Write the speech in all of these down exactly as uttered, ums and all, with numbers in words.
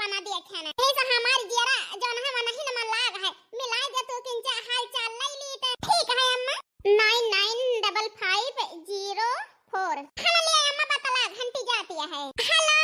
ना देखे ना। यही से हमार जियरा जौन है, मनही न मन लाग है। मिलाई दे तू किंचा हाल चाल लई ली त। ठीक है अम्मा। Nine nine double five zero four। हम ले अम्मा बतला, घंटी जाती है। Hello।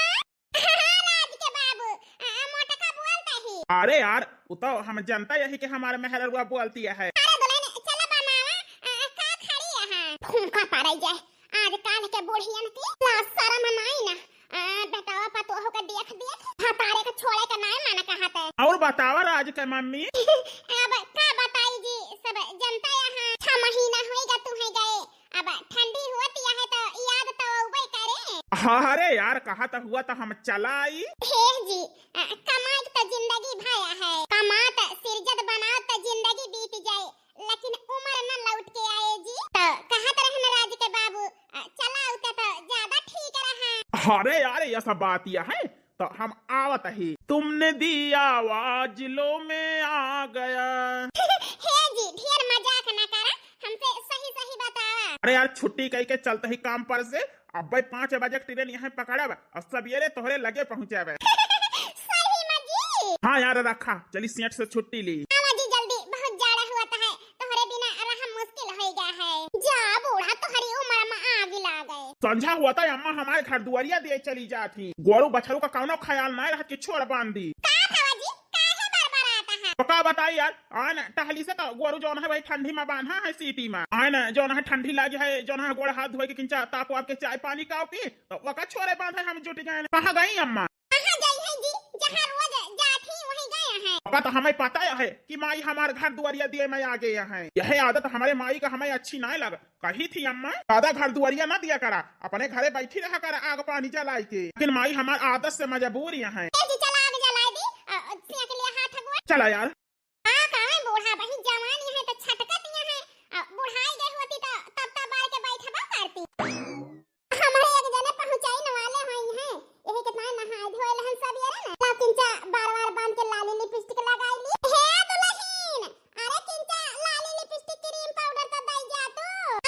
हाँ, राज के बाबू, अ, मोटका बोलता ही। अरे यार, उ तो हम जनता यही कि हमार मेहररुआ बोलती है। अरे दुल्हन, चला बनावा, अ, का खड़ी है? फूंका पारे जाए, आज काल के बुढ़ियन की लाज शरम नाई ना। अ, बेटावा पतोह के देख देख, भतारे के छोड़े के नाई मन कहत है। और बतावा राज के मम्मी। अब का बताई जी, सब जनता यहाँ छह महीना होइगा तुहे गए, अब ठंडी होती है तो याद तो अउबे करे। हाँ, अरे यार, कहा तो हुआ तो हम चला आई। हे जी, अ, कमाई तो जिंदगी भया है, कमात सिरजत बनात तो जिंदगी बीत जाए, लेकिन उम्र न लौट के आए जी। तो कहत रहन राज के बाबू, अ, चला उते तो ज्यादा ठीक रहा। अरे यार, ये सब बात यह है। तो हम आवत ही, तुमने दी आवाज, लो मैं आ गया। हे जी, ढेर मजाक ना करा, हमसे सही सही बतावा। अरे यार, छुट्टी कई के चलत ही काम पर से, अब्बे पाँच बजे के ट्रेन यहाँ पकड़ब और सवेरे तोहरे लगे पहुँचावे। सही में जी? हाँ यार, रखा, चली सेठ से छुट्टी ली। आवा जी जल्दी, बहुत जाड़ा हुआ है। तोहरे बिना रहम मुश्किल होइगा है। जा बूढ़ा, तोहरी उम्र में आग लागे। संझा हुआ था अम्मा, हमारे घर दुआरिया दिए चली जात ही। गोरू बछरू का कौनो ख्याल नाय रहत कि छोड़ बांधी। का भवा जी, काहे बरबरात है? तो का बताई यार, आन टहली से तो गोरू जौन है भाई ठंडी में बांधा है सीटी में। आन जौन है ठंडी लागी है, जौन है गोड़ हाथ धोए के किंचा ताप वाप के चाय पानी का पी, तो वका छोड़े बांधे हम जुट गए। कहाँ गई अम्मा? कहाँ गई है जी? जहाँ रोज जात ही वहीं गए हैं। पापा तो हमें पता है कि माई हमार घर दुआरिया दिए में आ गए हैं। यह आदत हमारे माई का हमें अच्छी ना लग। कही थी अम्मा, ज्यादा घर दुआरिया ना दिया करा, अपने घरे बैठी रहा कर आग पानी जलाई के। लेकिन माई हमार आदत से मजबूर यहाँ है। ए जी चला आग जलाई दी, अ, अ, सेक लिया हाथ गोड़। चला यार। का कहै बूढ़ा, अबहीं जवान है तो छटकत है, अ, बुढ़ाई गई होती तो तब तब बार के बैठबा करती। हमरे एक जने पहुँचाइन वाले होइहैं, यही के ताईं नहाए धोए लहन सब ये रे ना। ला किंचा बार बार बांध के लाली लिपस्टिक लगाई ली। हे दुलहिन, अरे किंचा लाली लिपस्टिक क्रीम पाउडर तो दई जा तू।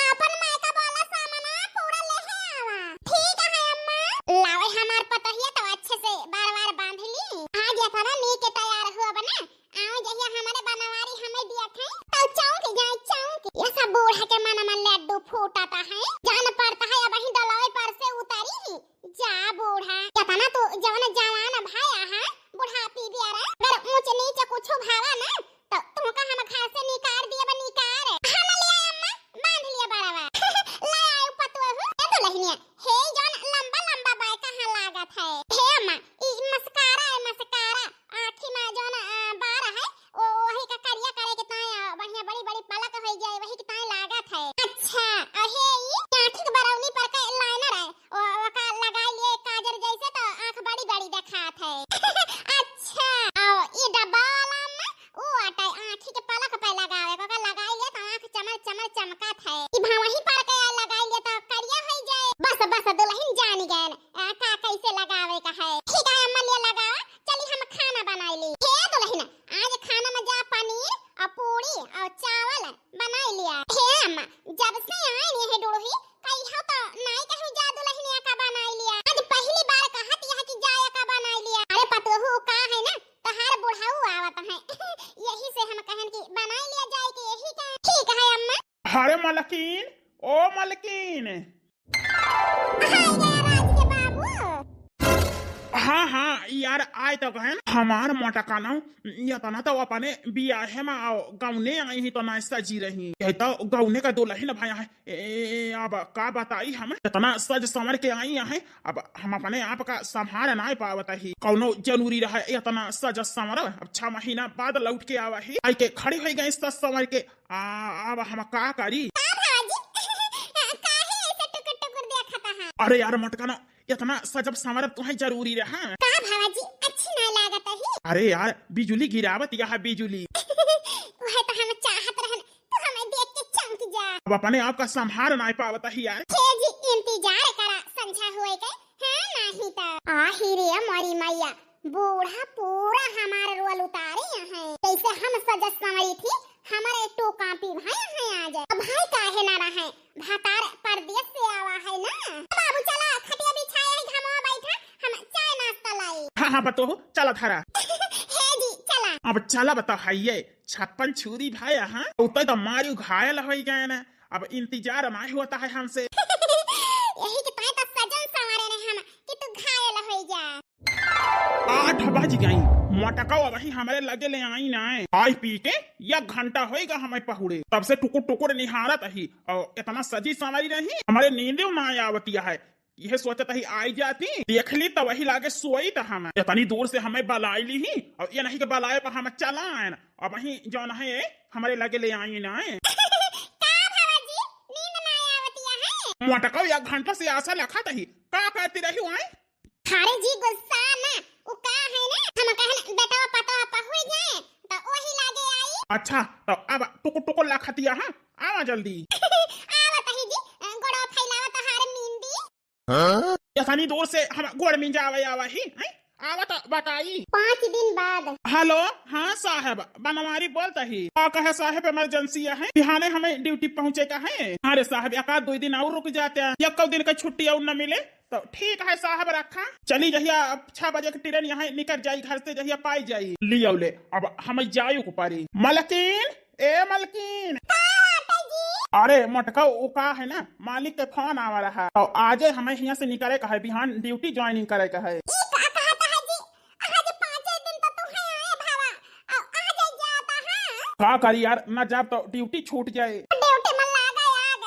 आपन मायका वाला सामाना पूरा लेहे आवा। ठीक है अम्मा। लावे हमार पतोहिया तो अच्छे से बार बार बांध ली। आज इतना नीक तैयार हुआ बना। आवे जहिया हमरे बनवारी हमें दिया थे, तो चौंक जाए, चौंक। ये सब बूढ़ा के मन में लड्डू फूटता है। जान पड़ता है, अबहीं डलवे पर से उतरी ही। जा बूढ़ा, केतना तू जवन जवान भाया है, बुढ़ापी बियारा। अगर ऊंच नीच कुछ भावा ना, तो तुमका हम घर से निकार दिया, निकार। हाँ, ले लिया अम्मा, बांध लिया बड़वा। ले आयो पतोहू। ए दुलहिनिया, हे जौन लंबा लंबा बाय कहाँ लागत है? हे अम्मा, ई मस्कारा है, मस्कारा। आँखी में जौन, अ, बार है, ओ, वही का करिया करे के ताईं, अ, बढ़िया बड़ी बड़ी पलक होइ जाए, वही के ताईं लागत है। अच्छा, अहे ई आँखी के बरौनी पर के लाइनर है, ओ, ओका लगाई लिए काजर जैसे तो आँख बड़ी बड़ी देखात है। अच्छा, आओ, ई डब्बा वाला अम्मा, ऊ आटे आँखी के पलक पे लगावे, ओका लगाई लिए तो आँख चमर चमर चमकत है। ई भवही पर के लगाई लिए तो करिया होइ जाए। बस, बस, दुलहिन जानी गए, आ, का कैसे लगावे का है। ठीक है अम्मा, ले लगावा। चली हम खाना बनाई ली। हे दुलहिन, आज खाना में जा पनीर और पूरी और चावल बनाई लिया। हे अम्मा, जब से आइन है डुड़ही, कहियो तो नाई कहू जा दुलहिनिया का बनाई लिया। आज पहली बार कहत यह कि जाए का बनाई लिया। अरे पतोहू का है ना, तहार बुढ़ाऊ आवत है। यही से हम कहन कि बनाई लिया जाए कि यही का। ठीक है अम्मा। अरे मलकिन, ओ मलकिन। हाय गया राज के बाबू। हाँ, हाँ, यार, आए तो कहेन, हमार मोटका ना, इतना तो अपने बियाहे में आओ, गौने आई ही तो ना सजी रही। ये तो गौने का दुलहिन भया है। ए, अब का बताई हम, इतना सज संवर के आई है, अब हम अपने आप का संभाल ना पावत ही। कौनो जरूरी रहे इतना सज संवर, अब छह महीना बाद लौट के आवा ही, आई के खड़ी होइ गई सज संवर के। आ, अब हम का करी? का भाजी? काहे ऐसे टुकुर टुकुर देखत हा? अरे यार मोटका ना, इतना सजब संवरब तुहे जरूरी रहा। का भाजी, अच्छी ना लागत ही? अरे यार, बिजुली गिरावत यह बिजुली। वह तो हम चाहत रहन, तू हमें देख के चमक जा। अब अपने आप का संभाल ना पावत ही यार। हे जी, इंतजार करा संझा हुए के, हाँ नहीं तो। आ ही रे मोरी मैया, बूढ़ा पूरा हमार रोल उतारे हैं। जैसे हम सजत संवरी थी, हमारे टू कापी भाई हैं आज। अब भाई काहे ना रहे, भतार परदेस से आवा है ना। बाबू चला, खटिया बिछाए है, घमवा बैठा, हम चाय नाश्ता लाई। हाँ पतोहू, चला धरा। हे जी, चला। अब चला बता, हइये छप्पन छुरी भाई, हाँ, उतै तो मारी घायल होइ गए ना। अब इंतजार नाहीं होता है हमसे। यही के तोहे तो सजन संवारे रहे हम कि तू घायल होइ जा। आठ बज गई, मोटका अबही हमरे लगे ले आई ना। खाई पी के एक घंटा होइगा हमें पहुड़े, तब से टुकुर टुकुर निहारत ही, और इतना सजी संवरी रही, हमरे नींदे ना आवतिया है। यह सोचत ही आई जाती, देख ली तो वही लागे सोई तो हम इतनी दूर से हमें बलाई ली ही, और ये नहीं के बलाए पर हम चला आए ना। अबही जौन है हमरे लगे ले आई ना। का भावा जी, नींद ना आवतिया है? मोटका एक घंटा से आशा लखात ही, का करती रही आए? अरे जी, गुस्सा ना, उ का है ना, हम कहन बेटवा पतवा पहुँच जाए, तो वही लागे आई। अच्छा, तो अब टुकुर टुकुर लखतिया, हाँ, आवा जल्दी। आवत ही जी, गोड़वा फैलावा तोहार मींदी। हाँ? इतनी दूर से हम गोड़ मिंजावे आवा ही, हैं? आवा तो बताई। पाँच दिन बाद। हेलो, हाँ साहब, बनवारी बोलत ही। का कहे साहब, इमरजेंसी है, बिहाने हमें ड्यूटी पहुँचे का है। अरे साहब, एक आध दो दिन और रुक जाते हैं, एक दिन का छुट्टी और न मिले। तो ठीक है साहब, रखा। चली जहिया अब छह बजे के ट्रेन यहाँ निकल जाई घर से, जहिया पाई जाई। लियो ले, अब हम जायु को पारी। मलकिन, ए मलकिन। का बाटे जी? अरे मोटका, वो का है ना, मालिक के फोन आवा रहा। तो आजे हमें हियाँ से निकले का है, बिहान ड्यूटी ज्वाइनिंग करे का है। ई का कहत है जी? आज पाँचे दिन तो तू है आए भावा, और आज जाता है। का करी यार, ना जाब तो ड्यूटी छूट जाए। ड्यूटी में लागा आग।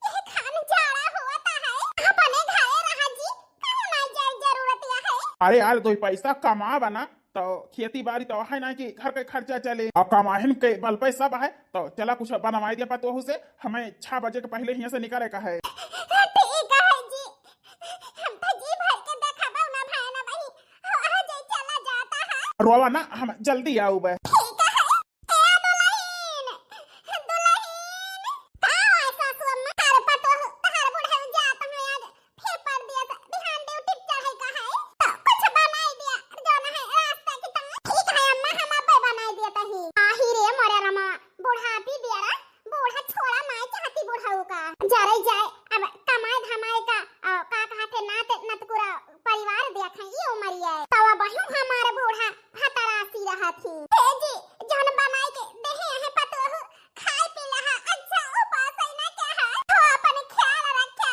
यही खान जाड़ा होता है, अपने घरे रहा जी, कहूँ ना जाए जरूरत या है। अरे यार, दो पैसा कमाबा ना, तो खेती बाड़ी तो है ना कि घर के खर्चा चले, और कमाहिन के बल पे सब है। तो चला कुछ बनवाई दिया पतोहू से, हमें छह बजे के पहले हियाँ से निकले का है। ठीक है जी, हम तो जी भर के देखबो ना भाई ना बहिन, हो, हो जाए चला जाता है। रोवा ना, हम जल्दी आउबे। ठीक है। ए दुलहिन, दुलहिन, का है सासु अम्मा? तार पतोह, तार बुढ़ऊ जात हैं आज, फिर परदेस, बिहान ड्यूटी चढ़े का है, तो कुछ बनाई दिया, जौन है रास्ता की तंग। ठीक है अम्मा, हम अब्बे बनाई दिया तही। आही रे मोरे रमा, बुढ़ापी दिया रा, बूढ़ा छोड़ा नाय चाहती बुढ़ऊ का। जरे जाए, अब कमाए धमाए का, आ, का कहते नात नतकुरा परिवार देखे ई उमरिया। तब अबहू हमार बूढ़ा भतरासी रहत ही। हे जी, जौन बनाई के देहे हैं पतोह, खाए पी लहा, अच्छा उपास ही ना क्या है? तो अपन ख्याल रख्या,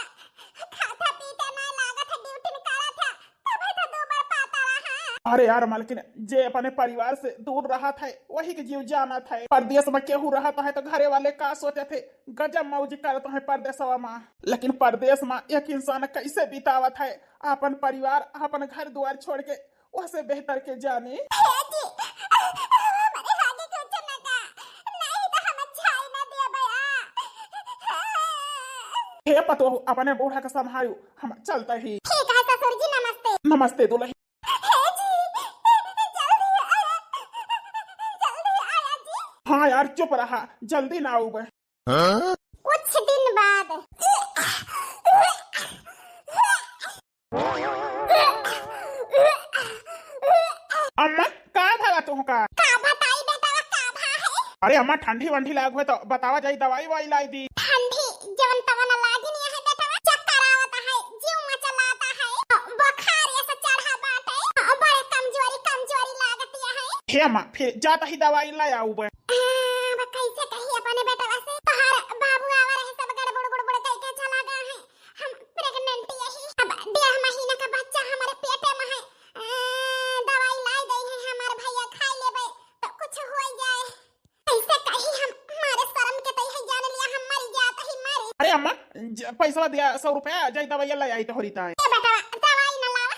खाता पीते ना लागत है, ड्यूटी करत है, तबे तो दो बार पाता रहा। अरे यार मालकिन, जे अपने परिवार से दूर रहत है, वही के जीव जानत है। परदेस में केहू रहत है तो घरे वाले का सोचत है, गजब मौज करत है परदेसवा में। लेकिन परदेस में एक इंसान कैसे बितावत है अपन परिवार, अपन घर दुआर छोड़ के, वहसे बेहतर के जाने। हे जी, हमारे आगे कुछ न का, नहीं तो हम जाए ना दिया बया। हे पतोह, अपने बूढ़ा के संभालू, हम चलते ही। ठीक है ससुर जी, नमस्ते। नमस्ते दुलही। हे जी, जल्दी आया, जल्दी आया जी। हाँ यार, चुप रहा, जल्दी ना आउबे। कुछ दिन बाद। अम्मा, का भवा तुहका? का बताई बेटवा, का भा है? अरे अम्मा, ठंडी वंडी लाग हुए तो बतावा जाई, दवाई ववाई लाई दी। ठंडी जवन तवन लागी नहीं है बेटवा, चक्कर आवत है, जीव मचलाता है, बुखार ऐसा चढ़ा बाटे, बड़े कमजोरी कमजोरी लागतिया है। हे अम्मा, फिर जाता ही दवाई लाई आउबे। अब कैसे कही अपने बेटवा से, तोहार बाबू आवा रहे, सब गड़बड़ गुड़बड़ कह के चला गया है। हम प्रेग्नेंट यही, अब डेढ़ महीना का बच्चा हमारे पेटे में है। आ, दवाई लाई गई है हमारे भैया, खाई लेबे तो कुछ हो जाए। कैसे कही हम, हमारे शर्म के तई है, जान लिया हम मर जात ही मरी। अरे अम्मा, ज-, पैसा दिया, सौ रुपया, जाई दवाई लाई आई तोहरी ताई। ए बेटवा, दवाई न लावा,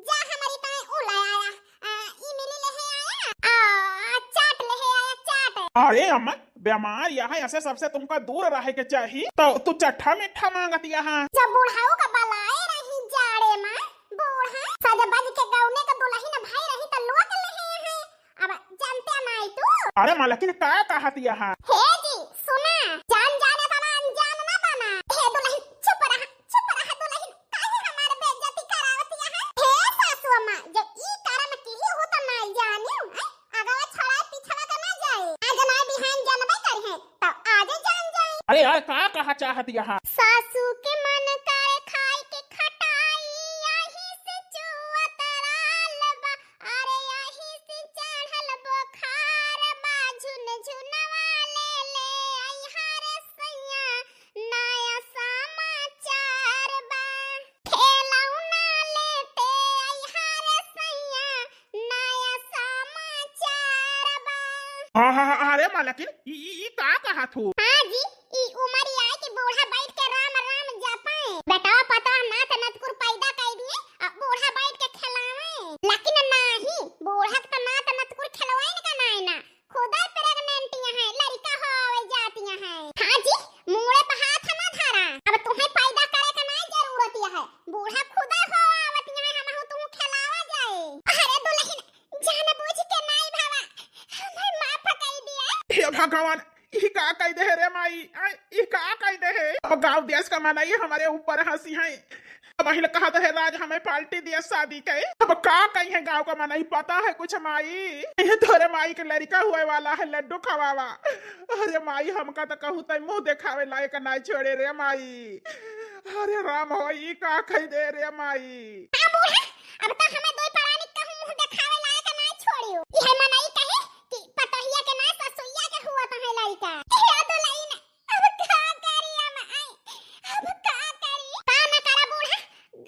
जा हमारी ताई उ ले आया। आ, इमली ले है आया, आ, चाट ले है आया, चाट। अरे अम्मा, बीमार यहाँ ऐसे सबसे तुमका दूर रहे के चाही, तो तू चट्ठा मिट्ठा मांगत यहाँ। जब बुढ़ाऊ का बलाए रही जाड़े में, बूढ़ा सज बज के गौने का दुलहिन भई रही तो लोग ले है, अब जानते नाई तू। अरे मालकिन, का कहत यहाँ? हे जी, सुना, जान जाने तना अनजान ना बना। हे दुलहिन, चुप रहा, चुप रहा दुलहिन, काहे हमार बेइज्जती करावत यहाँ? हे सासू अम्मा, जब ई करम की हो तो नाई जानियो, हैं? अगवा छोड़ा पीछवा का ना जाए। आज ना बिहान जानबे करी है, तो आज जान जाए। अरे यार, का कहा चाहत यहाँ? सासू के मन करे खाए के खटाई, आही से चुअत लाल बा। हाँ, हाँ, हाँ, अरे मालकिन, ई, ई, ई का कहत हो? हाँ जी, ई उमर आए कि बूढ़ा बैठ के राम राम जपे। बेटवा पतोह नात नतकुर पैदा कइ दिए, अब बूढ़ा बैठ के खेलावे। लेकिन नाही, बूढ़ा के तो नात नतकुर खेलवाइन का नाय ना, खुदा pregnant है, लड़का होवे जाती है। हाँ जी, मूड़े पे हाथ ना धरा, अब तुम्हें पैदा करे का नाय जरूरत है, बूढ़ा खुदा होवे आवती है, हमहू तू खेलावा जाए। अरे दुलहिन, जान बूझ के नाई भावा, हमें माफ कइ दिया। हे भगवान, ई का कइ दे रे माई? आ, ई का कइ दे हे? अब गाँव देश का मनई हमरे ऊपर हँसी है। अब अहिल कहत है राज हमें पार्टी दिया शादी के। अब का कही है गाँव का मनई, पता है कुछ माई? ये तोरे माई के लड़का हुए वाला है, लड्डू खवावा। अरे माई, हमका तो कहू तई मुँह देखावे लायक नाई छोड़े रे माई। अरे राम हो, ई का कइ दे रे माई? हाँ बूढ़ा, अब तो हमें दो परानी कहूँ मुँह देखावे लायक ना छोड़ियो। इहे मनई कहे कि पतोहिया के ना ससुइया के हुआ तो है लड़का। हे दुलहिन, अब का करी हम आई? अब का करी? का न करा बूढ़ा,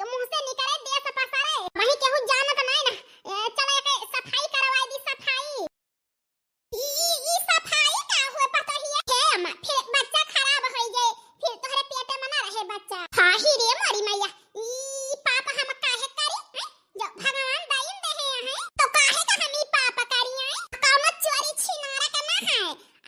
मुँह से निकले देश पसरे। वही केहू जानत नहीं ना। ए, चला एके सफाई करवाई दी, सफाई। ई, ई, ई सफाई का हुए पतोहिया? हे अम्मा, फिर बच्चा खराब होइ जाए, फिर तोहरे पेटे में ना रहे बच्चा। हाँ ही रे मोरी मैया, ई पाप हम काहे करी, हैं? जो भगवान दइन देहे हैं, तो काहे का हम ई पाप करी, हैं? कौनो चोरी छिनारा का ना है,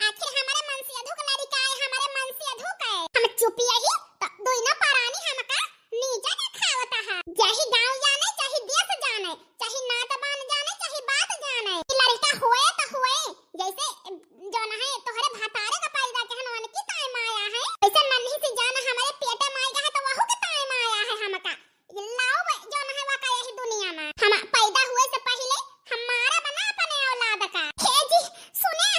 आखिर हमरे मन से अधुक लड़िका है, हमरे मन से अधुक है। हम चुप यही, तो दुइनो परानी हमका नीचा देखावत है। चाहे गाँव जाने, चाहे देश जाने, चाहे नात बान जाने, चाहे बात जाने, ई लड़िका हुए तो हुए, जैसे जौन है तोहरे भतारे का पैदा के हन, उनकी ताई माया है, वैसे नन्ही सी जान हमरे पेटे माई का है, तो वहू के ताई माया है हमका। लाओ बे, जौन है वाका यही दुनिया में। हम पैदा हुए से पहिले हम मारा बना अपने औलाद का। हे जी, सुने,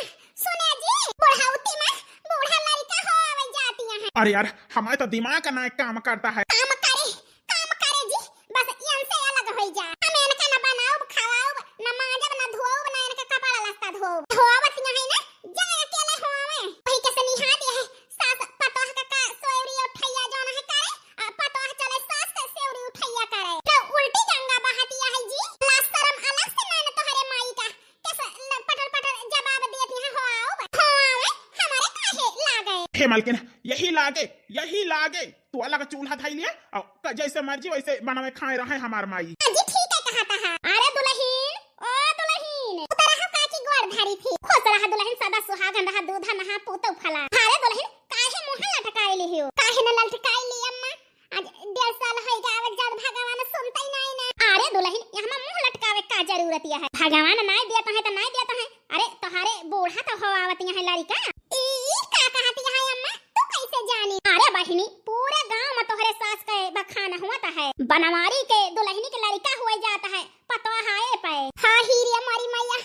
सुने जी, बुढ़ौती में बूढ़ा लड़िका हो आवे जाती है। अरे यार, हमारे तो दिमाग का ना काम करता है। काम करे, काम करे जी, बस इनसे अलग होइ जा। हम इनका न बनाउब, खवाउब, न माजब, न धोउब, न इनका कपड़ा लत्ता धोउब। धोवत यही ना, जा अकेले होवे। वही के सनिहा दिया है, सास पतोह का का सेवरी उठैया जौन है करे, आ पतोह चले सास से सेवरी उठैया करे। तो उल्टी गंगा बहतिया है जी। लाज शरम अलग से नैन तोहरे माई का। कैसे ल-, पटर पटर जवाब देती है, हो आओ ब-, हो आवे, हमारे काहे लागे? हे मालकिन, यही लागे, यही लागे। तू अलग चूल्हा धई लिया और क-, जैसे मर्जी वैसे बनावे खाए रहे हमार माई। हाँ जी, ठीक है कहता है। अरे दुलहिन, ओ दुलहिन, उतरा हो काकी गोड़ धरी थी। खुश रहा दुलहिन, सदा सुहागन रहा, दूधा नहा पूतो फला। अरे दुलहिन, काहे मुँह लटकाए लिही हो? काहे न लटकाए ली अम्मा? आज डेढ़ साल होइ गए, आवत जात भगवान सुनते ही नहीं ना। अरे दुलहिन, यहाँ मुँह लटकावे का जरूरत यह है? भगवान नाई देता है तो नाई देता है। अरे तोहरे बूढ़ा तो हो आवत यहाँ लड़िका। ई, ई का कहत यहाँ अम्मा? तू कैसे जानी? अरे बहिनी, पूरे गाँव में तोहरे सास के बखान हुआ तो है। बनवारी के दुलहिनी के लड़िका हुए जाता है, पतोह आए पे। हाँ ही रे मोरी मैया,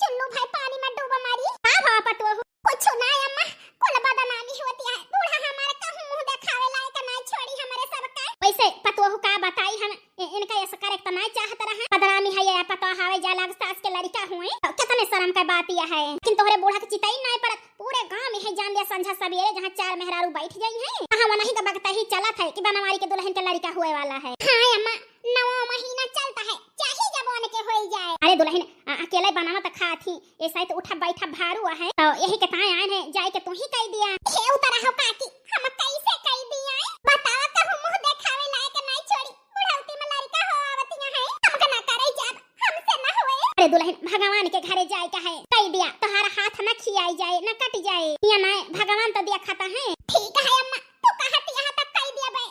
चुन्नू भाई पानी में डूब मरी। का भवा पतोहू? कुछ ना अम्मा, कुल बदनामी होती है। बूढ़ा हमारे कहूँ मुँह देखावे लायक ना छोड़ी हमारे सबके। वैसे पतोहू का बताई हम, इ-, इनका ऐसा करे तो ना चाहत रहा। बदनामी है या पतोह आवे जा लाग सास के लड़िका हुए। तो कितने शर्म का बात यह है। लेकिन तोहरे बूढ़ा के चिताई ना पड़त। पूरे गाँव में है जान लिया संझा सवेरे जहाँ चार मेहरारू बैठ गई हैं। वहाँ वही का बगता ही चलत है कि बनवारी के दुलहिन के लड़िका हुए वाला है। हाँ अम्मा, नवा महीना चलता है, चाहे जब उनके होई जाए। अरे दुलहिन, आ, अकेले बनावा त खात ही, ऐसा ही तो उठा बैठा भारू है, तो यही के ताए आए हैं, जाए के तू ही कह दिया। हे उतरा हो काकी, हम कैसे कह दिया? बतावा कहूँ मुँह देखावे लायक नहीं छोड़ी, बुढ़ौती में लड़िका हो आवतिया है, हमका ना करे जाब, हमसे ना होए। अरे दुलहिन, भगवान के घरे जाए का है, कह दिया, तोहार हाथ न खियाई जाए, न कट जाए, या ना भगवान तो दिया खाता है। ठीक है अम्मा, तू कहत यहाँ तक कह दिया बे।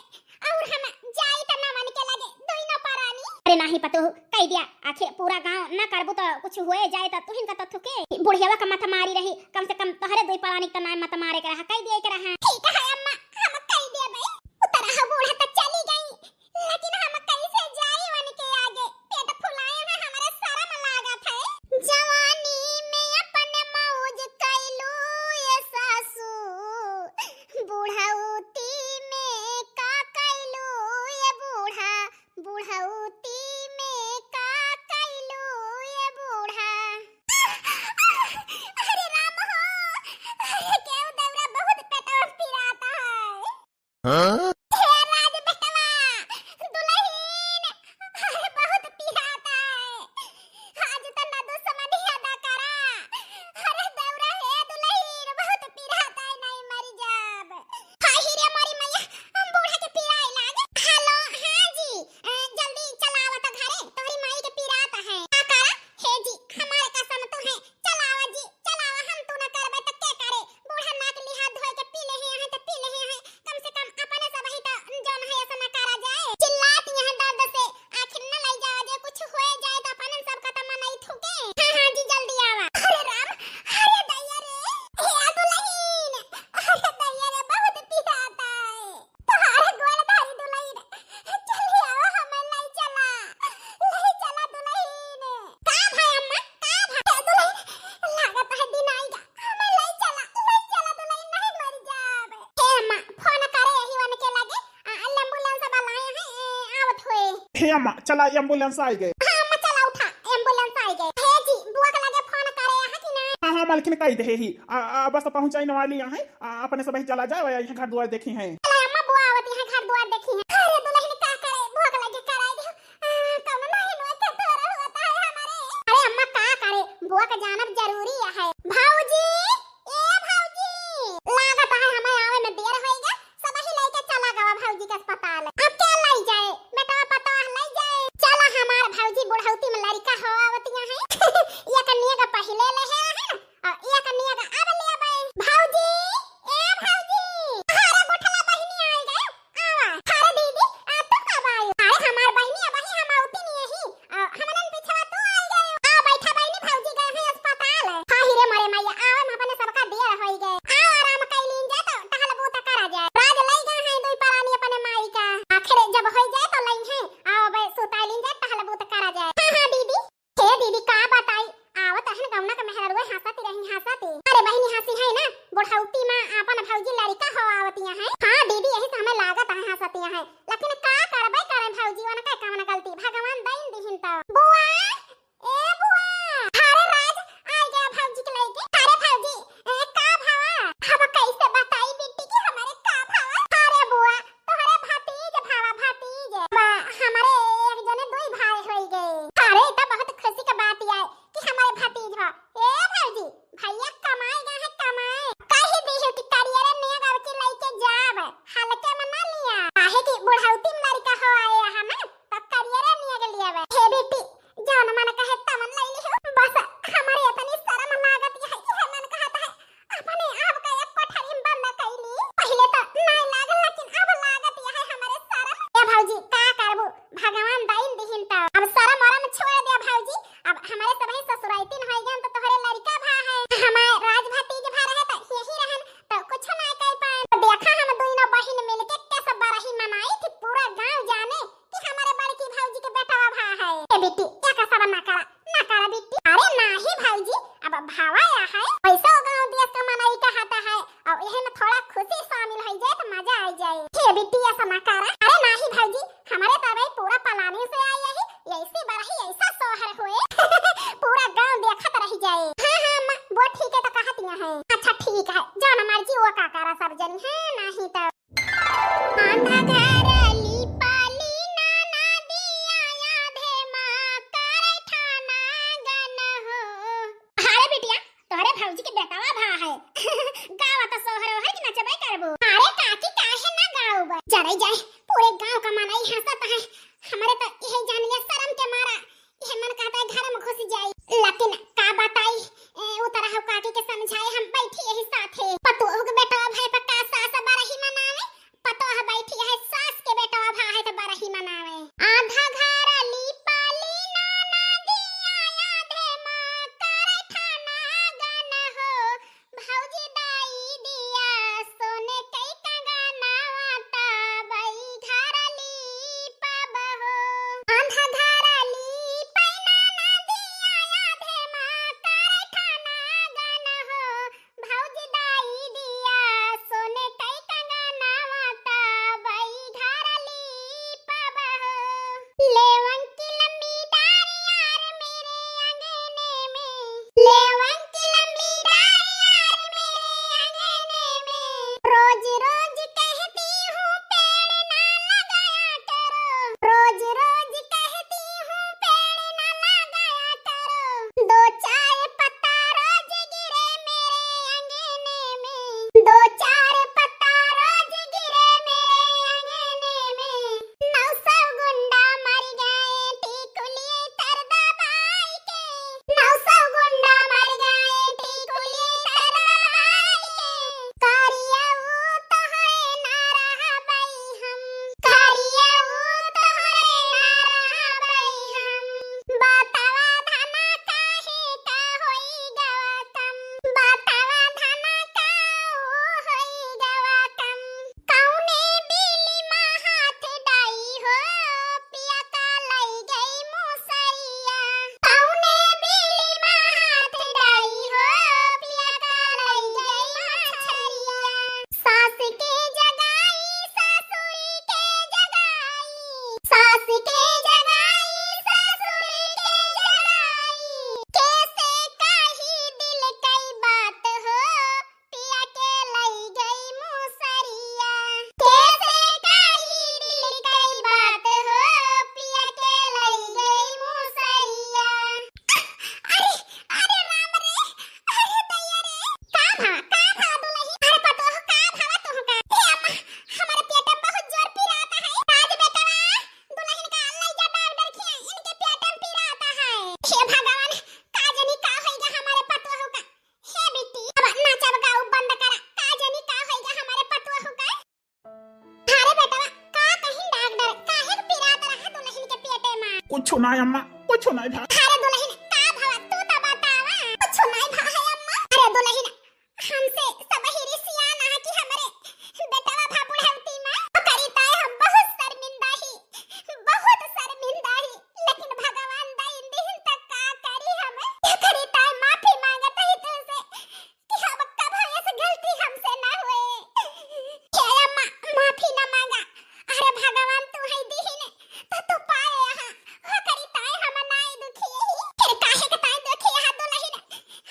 और हम जाई त नवन के लगे, दोनों परानी। अरे नाही पतोह, कह दिया, आखिर पूरा गांव ना करबू तो कुछ हुए जाए तो तुहिन का तो थुके। बुढ़ियावा का मत मारी रही, कम से कम तोहरे दुई परानी के तो ना मत मारे के रहा, कह दिए के रहा। ठीक है अम्मा, हम कह दिए बे। उतरा हो बूढ़ा तो चली गई, लेकिन हम कैसे जाई उनके आगे? पेट फुलाए हैं, हमारे शर्म लागत है। जवानी में अपन मौज कैलू ये सासू, बुढ़ौती में का कैलू ये बूढ़ा, बुढ़ौती में का कैलू ये बूढ़ा। अरे राम हो, अरे केहू देवरा बहुत पेटवा पिराता। हे अम्मा, चला, ambulance आइ गए। हाँ अम्मा, चला उठा, ambulance आइ गए। हे जी, बुआ के लगे फोन करे है कि ना? हाँ, हाँ, मलकिन कहि देहे ही। आ, आ, बस पहुँचाइन वाली है। आ, अपने सबही चला जाए, वही घर दुआर देखिहैं। चला अम्मा, बुआ आवत है, घर दुआर देखिहैं। अरे दुलहिन का करे, बुआ के लगे कराइ दे। आ, कौनो नहीं नो के तोरा होता है हमारे। अरे अम्मा का करे, बुआ के जानब जरूरी है। भौजी, ए भौजी, लागत है हमें आवे में देर होइगा। सबही लइके चला गवा भौजी के अस्पताल। अब के लइ जाए? बेटवा पतोह लइ जाए। चला हमार भौजी बुढ़ौती में लड़िका हो आवतिया है। एक नेग पहिले लेहे है ना, और एक नेग अब लेबे। भौजी, ए भौजी, अरे गोठला बहिनी आइ गए। आवा। अरे दीदी, आ तू कब आयो? अरे हमार बहिनी, अबही हम आवती नहीं ही। आ, हमनन पिछवा तू आइ गयो। आ बैठा बहिनी, भौजी गए हैं अस्पताल। हाँ ही रे मोरे मैया, आवे में अपने सबका देर होई गए। आओ आराम कइ लीन जाए तो टहल बूत करा जाए। राज लइ गए हैं दुई परानी अपने माई का। आखिर जब होई जाए तो लइहैं। आओ बे सुताई लीन जाए, टहल बूत करा जाए। हाँ, हाँ दीदी। हे दीदी का बताई, आवत अहन गौना के मेहररुए हँसती रही, हँसती। अरे बहिनी हँसी है ना, बुढ़ौती में आपन भौजी लड़िका हो आवतिया है। हाँ दीदी, यही से हमें लागत है हँसतिया है, लेकिन का करबे करे भौजी, उनका कौन गलती, भगवान दइन दिहिन तो। बुआ, ए बुआ, अरे राज, आइ गया भौजी के लइके। अरे भौजी, ए, का भवा? अब कैसे बताई बिट्टी कि हमारे का भवा? अरे बुआ, तोहरे भतीज भवा, भतीज। बा, हमारे एक जने दुई भाई होई गए। अरे, ई तो बहुत खुशी के बात है कि हमारे भतीज हो। ए भौजी, भैया कमाए गए हैं, कमाए। कही दी है कि करियरे नेग अब की लइके जाब, हल्के में ना लिया। काहे कि बुढ़ौती में लड़िका हो आए है ना, तो करियरे नेग लियावे। हे बेटी, जौन मन कहे तवन लइ लिहो, बस हमारे इतनी शर्म लागत है, इहे मन कहत है, अपने आप का एक कोठरी में बंद कइली। पहिले तो नाय लागल, लेकिन अब लागत यह है हमरे शरम। ए भौजी, का करबू? भगवान दइन दिहिन तो। अब शरम वरम छोड़ दे भौजी। अब हमरे सबही ससुराइतिन होइ गए तो तोहरे लड़िका भा है। हमार राज भतीज भा रहे तो यही रहन तो कुछ ना कह पाए। तो देखा हम दोनों बहिन मिलके कैसे बरही मनाई थी, पूरा गांव जाने कि हमारे बड़की भौजी के बेटवा भा है। ए बिट्टी, या का शरम ना करा, ना करा बिट्टी। अरे नाही भौजी, अब भावा या है, पैसा गांव देश का मनई कहता है, और यही में थोड़ा खुशी शामिल हो जाए तो मजा आ जाए। हे बिट्टी, ऐसा ना करा। अरे नाही भौजी, हमारे तो भाई पूरा planning से आई है, ऐसी बरही ऐसा सोहर हुए, पूरा गांव देखत रह जाए। हाँ, हाँ, अम्मा, वो ठीक है तो कहतिया है। अच्छा ठीक है, जौन मर्जी वो का करा सब जनी है, नाही तो। आधा घर लीपा लीना ना दिया, आधे माँ करे ठाना गन हो। अरे बिटिया, तोहरे भौजी के बेटवा भा है। गावा तो सोहर ओहर के नचबे करबो। अरे काकी, काहे ना गाउब? जरे जाए, पूरे गांव का मनई हंसत है। हमरे तो यही जान लिया शर्म के मारा। यह मन कहता है घर में घुस जाई, लेकिन का बताई, ए, उतरा हो काकी के समझाए हम बैठी यही साथे। पतोह के बेटवा भाई पर का सास बरही मनावे, पतोह बैठी है सास के बेटवा भा है तो बरही मनावे। आधा घर लीपा लीना ना दिया, आधे माँ करे ठाना गन हो। भौजी दाई दिया सोने कई कंगनवा, तबई घर लीपब हो। आधा घर लीपैना ना दिया, नाहीं अम्मा, कुछ नाहीं भा। अरे दुलहिन, का भवा, तू त बतावा। कुछ नाहीं भा है अम्मा। अरे दुलहिन, हमसे सबही रिसियान है कि हमरे बेटवा भा बुढ़ौती मा। ओकरी ताई हम बहुत शर्मिंदा ही, बहुत शर्मिंदा ही, लेकिन भगवान दइन दिहिन त का करी हम। एकरी ताई माफी मांगत ही तुझसे कि अब कभो ऐसे गलती हमसे ना होए। हे अम्मा, माफी ना मांगा। अरे भगवान तू है दिहिन, तो तू पाए यहाँ। ओकरी ताई हम नाई दुखी ही। फिर काहे के ताई दुखी है दुलहिन?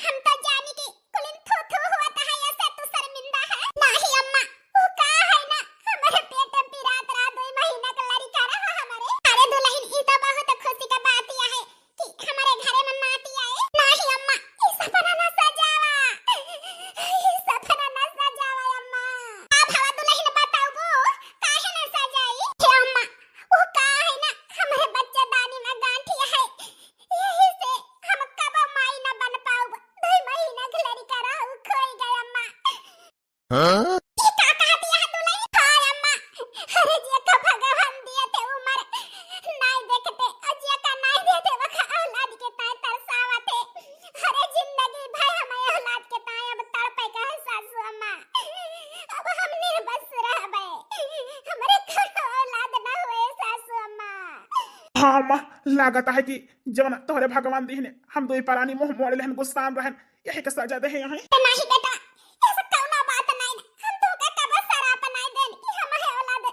हम तो जानी कि कुलिन थू थू होत है, ऐसे तू शर्मिंदा है। नाही अम्मा, वो का है ना, हमारे पेट में पिरात रहा, दो महीना का लड़का रहा हमारे। अरे दुलहिन, ई तो बहुत खुशी का बात यह है कि हमारे घरे में नाती आए। नाही अम्मा, ई सपना ना सजावा, ई सपना ना सजावा अम्मा। अब हवा दुलहिन बताओ वो काहे ना सजाई? हे अम्मा, वो का है ना, हमारे बच्चेदानी में गांठी है, यही से हम कबो माई ना बन पाउब। दो महीना के लड़का रहा, उ खोई गए अम्मा। हाँ? ई का कहत यह दुलहिन? हाय अम्मा, अरे जेका भगवान दिए थे उमर, नाई देखते, और जेका नाई देते वका औलाद के ताई तरसावत है। अरे जिंदगी भर हमें औलाद के ताई अब तड़पे का है सासू अम्मा। अब हम निर्बस रहबे, हमरे कोनो औलाद ना हुए सासू अम्मा। हाँ अम्मा, लागत है कि जवन तोहरे भगवान दिहने, हम दुई परानी मुंह मोड़ लेहन, गुस्सान रहन, यही के सजा देहे हैं। ए नाही बेटा, ऐसा कौनो बात नहीं। हम तोहका कबो सराप नहीं देन कि हम है औलाद,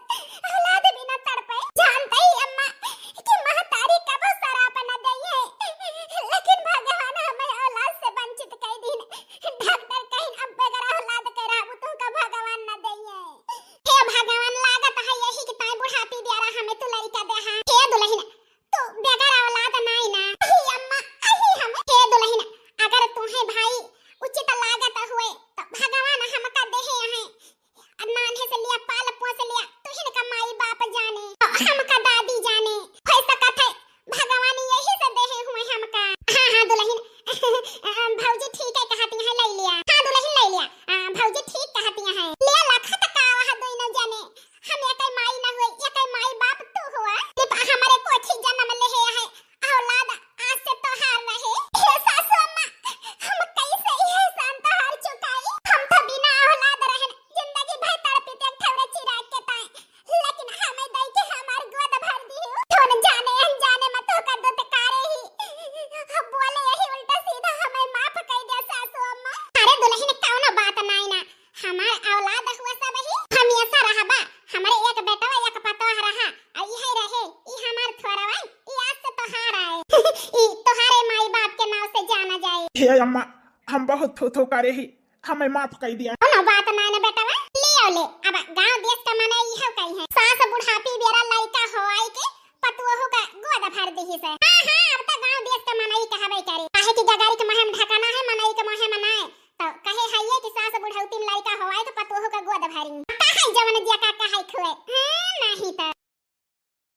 औलाद बिना तड़पे। जानते ही अम्मा कि महतारी कबो सराप न दइए, लेकिन भगवान हमें औलाद से वंचित कर दीन। डॉक्टर कहिन अब बगैर औलाद के रहबू तोहका भगवान न दइए। हे भगवान, लागत है यही कि ताई बुढ़ापी द्वारा हमें तू लड़का दे। हाँ हे दुलहिन, तू बेगर औलाद नाई ना। अही अम्मा, अही हम। हे दुलहिन, अगर तुहे भाई उचित लागत हुए, तो भगवान हमका देहे हैं। नान्हे से लिया, पाल पोस लिया, तुहिन का माई बाप जाने, हमका दादी जाने। हो सकत है, भगवान यही से देहे हुए हमका। हाँ, हाँ, दुलहिन, भौजी ठीक है कहती हैं, ले लिया। हाँ, दुलहिन, ले लिया। आ, भौजी ठीक कहती हैं। ले लखत का वह दोनों जने। हम एकै माई न हुए, एकै माई बाप तू हुआ। सिर्फ हमरे कोखी जन्म लेहे है, औलाद आज से तोहार रहे। हे सासू अम्मा, हम कैसे ये एहसान तोहार चुकाई? हम तो बिना औलाद रहन जिंदगी भर तड़पित एक ठौरा चिराग के ताई, लेकिन हमें दई के हमार गोद भर दी हो। कौन जाने अनजाने में तोहका दुत्कारे ही। अब बोले यही उल्टा सीधा, हमें माफ कर दे सासू अम्मा। अरे दुलहिन, कौनो बात नाई ना, हमार औलाद हुआ सब ही, हमेशा रहबा। हमरे एक बेटवा एक पतोह रहा, और यही रहे, ई हमार थोरवा, ई आज से तोहार आए। ई तोहारे माई बाप के नाव से जाना जाए। हे अम्मा, हम बहुत थू थू करे ही, हमें माफ कर दिया। कौनो बात नाई ना बेटवा, लियो ले। अब गांव देश का मनई इहो कही है, सास बुढ़ापी बेरा लइका होआई के पतोहू का गोद भर दिही से। हाँ, हाँ, अब तो गांव देश का मनई कहबे करे। काहे कि गगारी के मुँहे में ढकाना है, मनई के मुँहे में नाय। तो कहे है ये कि सास बुढ़ौती में लइका होआई तो पतोहू का गोद भरी। का है जवन जिया का कहे खुए? हाँ, नहीं तो।